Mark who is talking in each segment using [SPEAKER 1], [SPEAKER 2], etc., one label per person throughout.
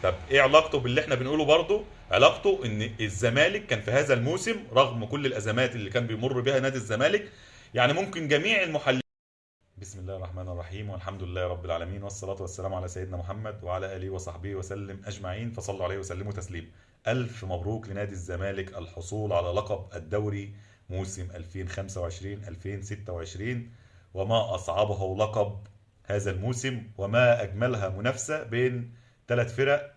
[SPEAKER 1] طب ايه علاقته باللي احنا بنقوله برضه؟ علاقته ان الزمالك كان في هذا الموسم رغم كل الازمات اللي كان بيمر بها نادي الزمالك، يعني ممكن جميع المحللين. بسم الله الرحمن الرحيم، والحمد لله رب العالمين، والصلاة والسلام على سيدنا محمد وعلى آله وصحبه وسلم أجمعين، فصلوا عليه وسلموا تسليما. ألف مبروك لنادي الزمالك الحصول على لقب الدوري موسم 2025-2026، وما أصعبه لقب هذا الموسم، وما أجملها منافسة بين ثلاث فرق: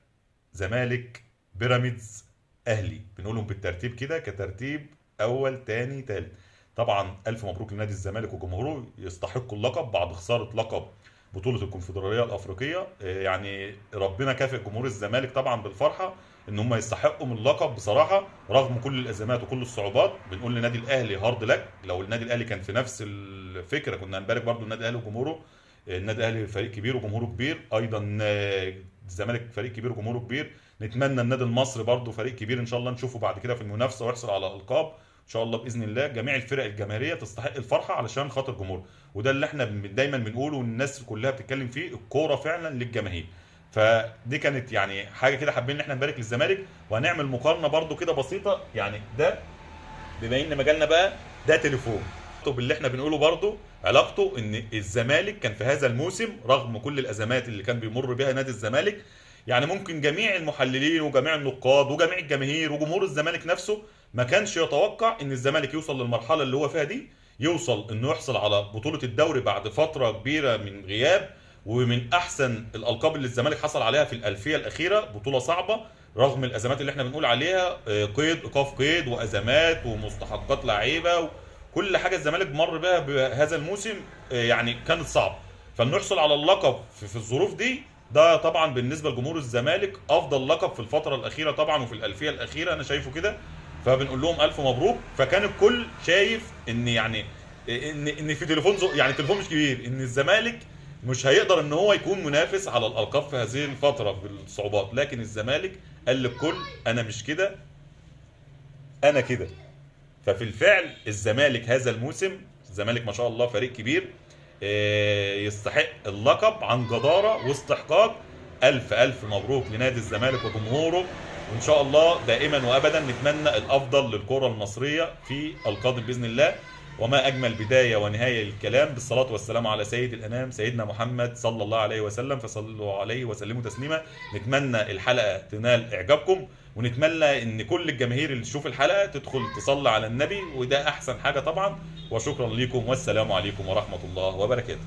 [SPEAKER 1] زمالك، بيراميدز، اهلي. بنقولهم بالترتيب كده كترتيب اول تاني تالت. طبعا الف مبروك لنادي الزمالك وجمهوره، يستحقوا اللقب بعد خسارة لقب بطوله الكونفدراليه الافريقية. يعني ربنا كافئ جمهور الزمالك طبعا بالفرحه ان هم يستحقوا من اللقب بصراحة رغم كل الازمات وكل الصعوبات. بنقول لنادي الاهلي hard luck، لو النادي الاهلي كان في نفس الفكرة كنا هنبارك برضو النادي الاهلي وجمهوره. النادي الاهلي فريق كبير وجمهوره كبير ايضا، الزمالك فريق كبير وجمهوره كبير. نتمنى النادي المصري برضو فريق كبير ان شاء الله نشوفه بعد كده في المنافسة ويحصل على القاب ان شاء الله باذن الله. جميع الفرق الجماهيرية تستحق الفرحة علشان خاطر جمهور، وده اللي احنا دايما بنقوله والناس كلها بتتكلم فيه، الكورة فعلا للجماهير. فدي كانت يعني حاجة كده حابين ان احنا نبارك للزمالك، وهنعمل مقارنة برضو كده بسيطة. يعني ده بما ان مجالنا بقى ده تليفون باللي احنا بنقوله برضو، علاقته ان الزمالك كان في هذا الموسم رغم كل الازمات اللي كان بيمر بها نادي الزمالك، يعني ممكن جميع المحللين وجميع النقاد وجميع الجماهير وجمهور الزمالك نفسه ما كانش يتوقع ان الزمالك يوصل للمرحلة اللي هو فيها دي، يوصل انه يحصل على بطوله الدوري بعد فترة كبيرة من غياب، ومن احسن الالقاب اللي الزمالك حصل عليها في الالفية الاخيرة، بطوله صعبة رغم الازمات اللي احنا بنقول عليها، قيد ايقاف قيد وازمات ومستحقات لعيبة وكل حاجة الزمالك مر بها بهذا الموسم، يعني كانت صعبة. فنحصل على اللقب في الظروف دي، ده طبعا بالنسبة لجمهور الزمالك افضل لقب في الفترة الاخيرة طبعا وفي الالفية الاخيرة، انا شايفه كده. فبنقول لهم الف مبروك. فكان الكل شايف ان يعني ان في تليفون يعني تليفون مش كبير، ان الزمالك مش هيقدر ان هو يكون منافس على الالقاب في هذه الفترة بالصعوبات، لكن الزمالك قال للكل انا مش كده، انا كده. ففي الفعل الزمالك هذا الموسم، الزمالك ما شاء الله فريق كبير، يستحق اللقب عن جدارة واستحقاق. ألف ألف مبروك لنادي الزمالك وجمهوره، وإن شاء الله دائما وأبدا نتمنى الأفضل للكرة المصرية في القادم بإذن الله. وما أجمل بداية ونهاية للكلام بالصلاة والسلام على سيد الأنام سيدنا محمد صلى الله عليه وسلم، فصلوا عليه وسلموا تسليما. نتمنى الحلقة تنال إعجابكم، ونتمنى إن كل الجماهير اللي تشوف الحلقة تدخل تصلي على النبي، وده أحسن حاجة طبعا. وشكرا لكم، والسلام عليكم ورحمة الله وبركاته.